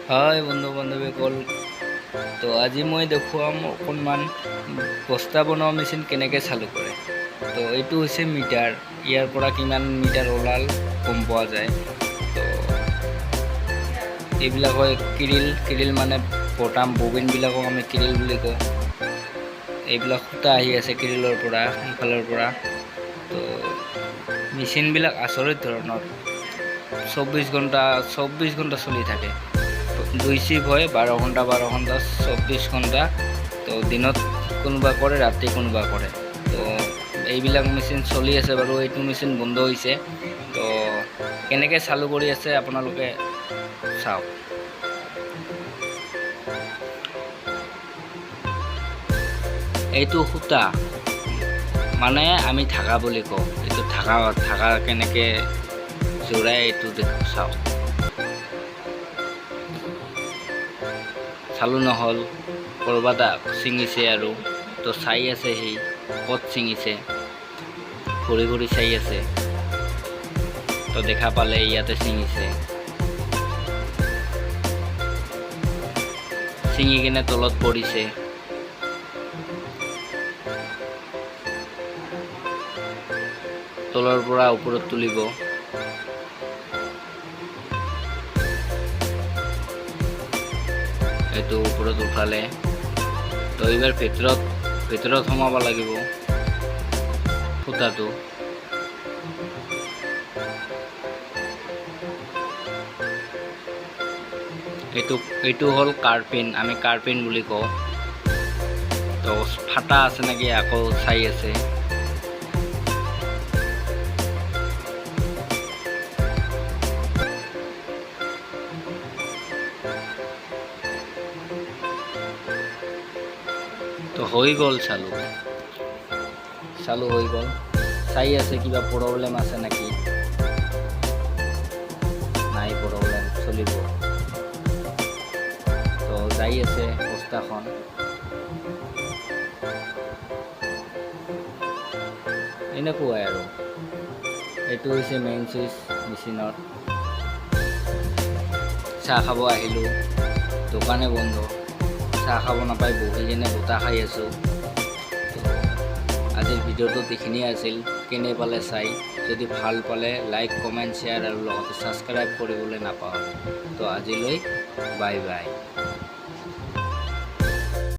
হয় বন্ধু বান্ধৱীসকল, তো আজি মই দেখুৱাম অকণমান বস্তা বনোৱা মেচিন কেনেকৈ চালু কৰে। তো এইটো হৈছে মিটাৰ, ইয়াৰ পৰা কিমান মিটাৰ ওলাল গম পোৱা যায়। তো এইবিলাক হয় কিৰিল, কিৰিল মানে বটাম, ববিনবিলাকক আমি কিৰিল বুলি কওঁ। এইবিলাক সূতা আহি আছে কিৰিলৰ পৰা, সিফালৰ পৰা। তো মেচিনবিলাক আচৰিত ধৰণৰ, 24 ঘণ্টা 24 ঘণ্টা চলি থাকে। দুই চিফ হয়, 12 ঘণ্টা 12 ঘণ্টা 24 ঘণ্টা। তো দিনত কোনোবা কৰে, ৰাতি কোনোবা কৰে। তো এইবিলাক মেচিন চলি আছে বাৰু, এইটো মেচিন বন্ধ হৈছে। তো কেনেকৈ চালু কৰি আছে আপোনালোকে চাওক। এইটো সূতা, মানে আমি ধাগা বুলি কওঁ। এইটো ধাগা, ধাগা কেনেকৈ জোৰাই এইটো চাওক। চালু নহ'ল, ক'ৰবাত ছিঙিছে আৰু। তো চাই আছে সি ক'ত ছিঙিছে, ঘূৰি ঘূৰি চাই আছে। তো দেখা পালে ইয়াতে ছিঙিছে, ছিঙি কিনে তলত পৰিছে। তলৰ পৰা ওপৰত তুলিব। এইটো ওপৰত উঠালে। তো এইবাৰ ভিতৰত ভিতৰত সোমাব লাগিব সূতাটো। এইটো হ'ল কাৰ্পিন, আমি কাৰ্পিন বুলি কওঁ। তো ফাটা আছে নেকি আকৌ চাই আছে। তো হৈ গ'ল চালু, চালু হৈ গ'ল। চাই আছে কিবা প্ৰব্লেম আছে নেকি। নাই প্ৰব্লেম, চলিব। তো যাই আছে বস্তাখন। এনেকুৱাই আৰু। এইটো হৈছে মেইন চুইচ মেচিনৰ। চাহ খাব আহিলোঁ, দোকানে বন্ধ। চাহ খাব নাপাই বহি কিনে বতাহ খাই আছোঁ। তো আজিৰ ভিডিঅ'টোত এইখিনিয়ে আছিল। কেনে পালে চাই? যদি ভাল পালে লাইক, কমেণ্ট, শ্বেয়াৰ আৰু লগতে ছাবস্ক্ৰাইব কৰিবলৈ নাপাহৰে। তো আজিলৈ বাই বাই।